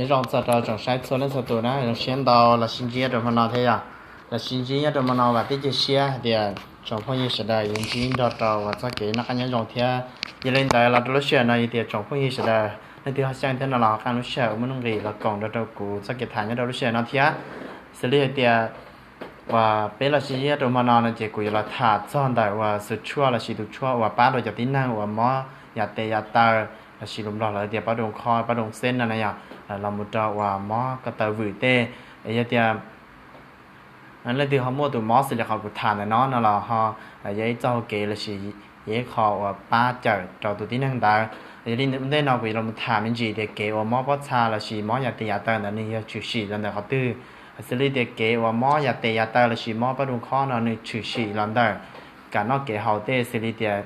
Nyob zoo txog rau tsoom saib txhua leej txhua tus na, zoo siab ntau los sib ntsib rau hmo no thiab yog los sib ntsib nyob rau hmo no, vam thiab cia siab hais tias tsoom phooj ywg sawv daws yuav ntsib nrog rau uas txoj kev noj qab nyob zoo thiab. Yog li ntawd los rau lub sij hawm no yog tias tsoom phooj ywg sawv daws leej twg ho xyeej thiab no los ho qee lub sij hawm muaj nuj nqis los koom nrog rau kuv txoj kev tham nyob rau lub sij hawm no thiab. Xws li hais tias uas peb los sib ntsib rau hmo no no ces kuv yuav los tham txog ntawm uas xwm tshuaj los sis tus tshuaj uas pab rau cov tib neeg uas mob yam tes yam taw los sis lus Nplog lawv tias pab doo kho pab doo xeb no na yog los mus rau uas mob ko taw vwm tej. Yog tias leej twg ho muaj tus mob xws li qhov kuv tham ntawm no no los ho yog ib txoj hau kev los sis yog ib qho uas pab cawm rau tus tib neeg ntawd. Yog li ntej no kuv yuav los tham me ntsis tias kev uas mob pob txha los sis mob yam tes yam taw ntawd nws yog tshwm sim los ntawm qhov twg. Xws li tias kev uas mob yam tes yam taw los sis mob pab doo kho no nws tshwm sim los ntawm kam noj kev haus tej, xws li tias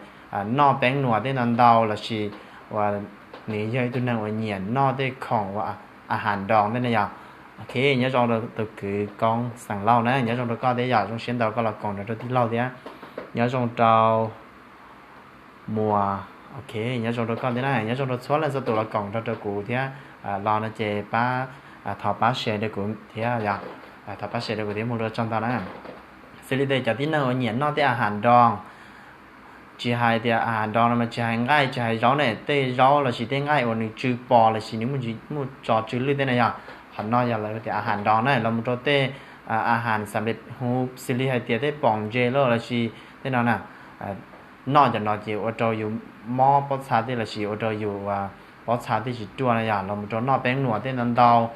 noj peeb nuam tej ntau ntau los sis uas nws yog ib tug neeg uas nyiam noj tej khoom uas a has nroo tej ne yog. Ok, nyob zoo rau tus kwv Koob Xeem Lauj na, nyob zoo rau koj thiab yog zoo siab ntau koj los koom nrog rau tij laug thiab. Nyob zoo rau Muas, ok, nyob zoo rau koj thiab na, nyob zoo rau txhua leej txhua tus los koom nrog rau kuv thiab. Los no ces pab, thov pab share rau kuv thiab yog, thov pab share rau kuv thiab mus rau tsaug ntau na. Xws li tias cov tib neeg uas nyiam noj tej a has nroo, tsis hais tias a has nroo no mas tsis hais nqaij tsis hais zaub ne, tej zaub los sis tej nqaij uas nws tsw pos los sis nws muaj muaj tso tsw lwj tej na yog, qhov no yog lawv tias a has nroo na, los mus rau tej a has xam lej hu, xws li hais tias tej poom ntse loj los sis tej no na. Noj cov no ces ua rau yus mob pob txha tej los sis ua rau yus pob txha tej tsis ruaj na yog, los mus rau noj peeb nuam tej ntau ntau,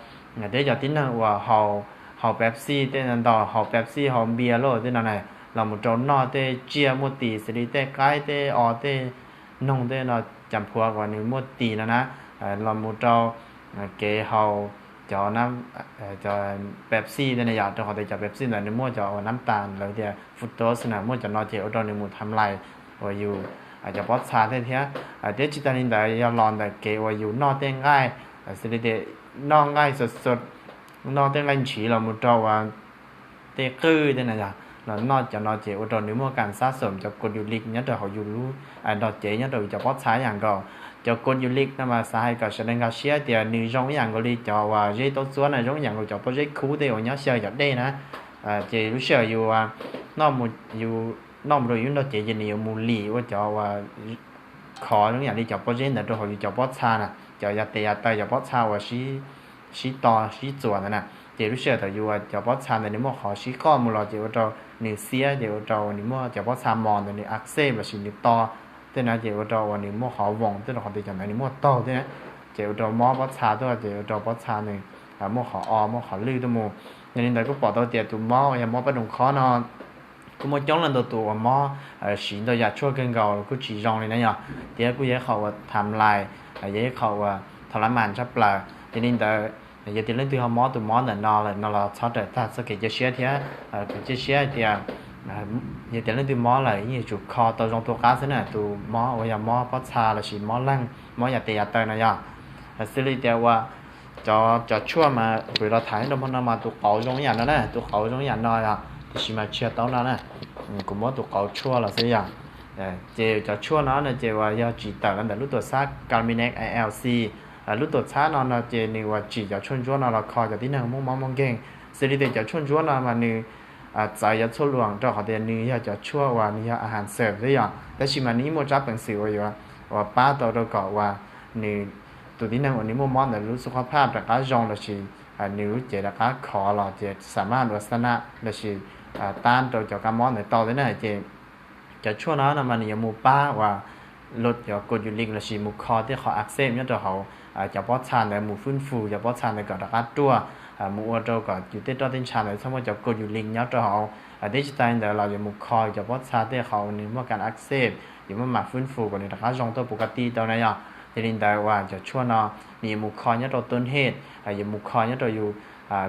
thiab cov tib neeg uas haus Pepsi tej ntau ntau, haus Pepsi haus npia loj tej no na, los mus rau noj tej tsiaj muaj tis xws li tej qaib tej os tej noog tej no, cas phuav uas nws muaj tis no na, los mus rau kev haus cov, cov Pepsi tej na yog, rau qhov tias cov Pepsi ntawd nws muaj cov uas nab tas lawv tias fructose na, muaj cov no ces ua rau nws mus tham lais uas yus cov pob txha tej thiab. Thiab tsis tas li ntawd yog los ntawm kev uas yus noj tej nqaij, xws li tias noj nqaij xo xo, noj tej nqaij ntshiv los mus rau uas tej qwj tej na yog, los noj cov no ces ua rau nws muaj kas xab xoom cov kod yus lik nyob rau hauv yus lub nrog cev nyob rau yus cov pob txha ib yam nkaus. Cov kod yus lik no mas xav hais kom sawv daws nkag siab tias nws zoo ib yam nkaus li cov uas zeb taub txuab na, zoo ib yam nkaus cov pob zeb khub tej uas nyob xyaw cov dej na. Ces lub sij hawm yus noj mus rau yus lub nrog cev ces nws yuav mus lim ua cov uas khov zoo ib yam li cov pob zeb ntawd rau hauv yus cov pob txha na, cov yam tes yam taw cov pob txha uas sib to sib txuas ntawd na. Ces lub sij hawm thaum yus cov pob txha ntawd nws muaj qhov sib qoj mus los ces ua rau nws xiab ces ua rau nws muaj cov pob txha mos ntawd nws a xej los sis nws to tej na, ces ua rau uas nws muaj qhov voos tej rau qhov tias cov ntawd nws muaj taug tej na, ces ua rau mob pob txha tuaj ces ua rau pob txha nws muaj qhov o muaj qhov lwj tuaj mus. Yog li ntawd kuj pom tau tias tus mob uas yog mob pab doos khob no kuj muaj coob leej ntau tus uas mob siv ntau yam tshuaj kawg nkaus kuj tsis zoo li na yog, thiab kuj yog ib qho uas tham lais, yog ib qho uas thaum lab mas tshaj plaws. Yog li ntawd yog tias leej twg ho mob tus mob ntawm no lawm no los txhob rawm tag txoj kev cia siab thiab. Kuv cia siab hais tias yog tias leej twg mob lawm yeej yuav tsum kho tau zoo tu qab xwb na, tus mob uas yog mob pob txha los sis mob leeg mob yam tes yam taw no yog. Xws li tias uas cov, cov tshuaj mas kuv los tham rau hmo no mas tus qauv zoo ib yam no na, tus qauv zoo ib yam no yog, tiam sis mas tsis yog taub no na, kuv muab tus qauv tshuaj los xwb yog. Ces cov tshuaj no no ces uas yog tsim tawm los ntawm lub tuam txhab Garminex I L C. Lub tuam txhab no no ces nws uas tsim cov tshuaj ntsuab no los kho cov tib neeg muaj mob muaj nkeeg. Xws li tias cov tshuaj ntsuab no mas nws txawv yuav txhua luam rau qhov tias nws yog cov tshuaj uas nws yog a has xawm xwb yog, tab sis mas nws yeej muaj tsab peev xwm uas yuav uas pab tau rau kom uas nws tus tib neeg uas nws muaj mob ntawd lub xub qhab phaj rov qab zoo los sis nws lub cev rov qab khov los ces xam maj uas xa na los sis tab rau cov kab mob ntawd tau thiab na. Ces cov tshuaj no no mas nws yuav mus pab uas lub cov kod yus lik los sis mus kho tej qhov a xej nyob rau hauv cov pob txha ntawd, mus fwb fus cov pob txha ntawd kom rov qab ruaj, mus ua rau kom yus tej roj tej ntsha ntawd txhob muaj cov kod yus lik nyob rau hauv. Thiab tsis tas li ntawd los yuav mus kho cov pob txha tej qhov uas nws muaj kas a xej, yuav muab mam fwb fus kom nws rov qab zoo tuaj pus ka ti tau na yog. Yog li ntawd uas cov tshuaj no nws yuav mus kho nyob rau tub hej, yuav mus kho nyob rau yus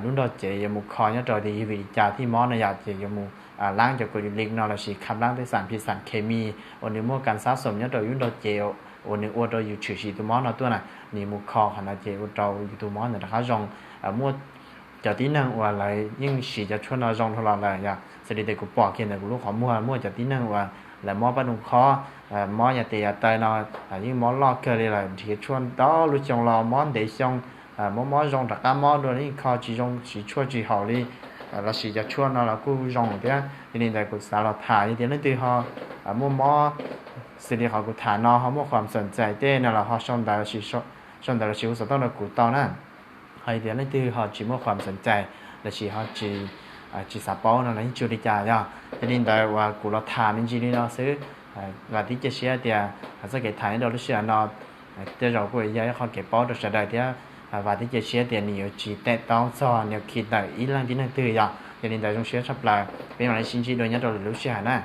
lub nrog cev, yuav mus kho nyob rau tias yog vim li cas thiaj mob no yog, ces yuav mus laab cov kod yus lik no los sis kham laab tej xam phim xam khes mis uas nws muaj kas xab xoom nyob rau yus lub nrog cev uas nws ua rau yus tshwm sim tus mob no tuaj na, nws mus kho qhov no ces ua rau yus tus mob ntawd rov qab zoo. Muaj cov tib neeg uas lawv yeej siv cov tshuaj no zoo dhau los lawm yog, xws li tias kuv pom kiag ntawm kuv lub qhov muag muaj cov tib neeg uas lawv mob pab doos khob, mob yam tes yam taw no yeej mob loj kawg li lawm, nrhiav tshuaj ntau lub xyoo los mob ntev xyoo, mob mob zoo rov qab mob dua li, kho tsis zoo, siv tshuaj tsis haum li, lossis cov tshuaj no los kuj zoo thiab. Yog li ntawd kuv xav los tham, yog tias leej twg ho muaj mob xws li qhov kuv tham no, ho muaj khuam xom txais tej no los ho sau ntawv, sau ntawv lossis hu xov tooj rau kuv tau na. Ho yog tias leej twg ho tsis muaj khuam xom txais lossis ho tsis xav paub no los yeej tsis ua li cas yog. Yog li ntawd uas kuv los tham me ntsis li no xwb. Vam thiab cia siab tias txoj kev tham nyob rau lub sij hawm no tej zaum kuj yog ib qho kev paub rau sawv daws thiab. Vam thiab cia siab tias nws yuav tsis tem tau txog nws khi tawm ib leej tib neeg twg yog. Yog li ntawd zoo siab tshaj plaws, peb mam li sib ntsib dua nyob rau lwm lub sij hawm na.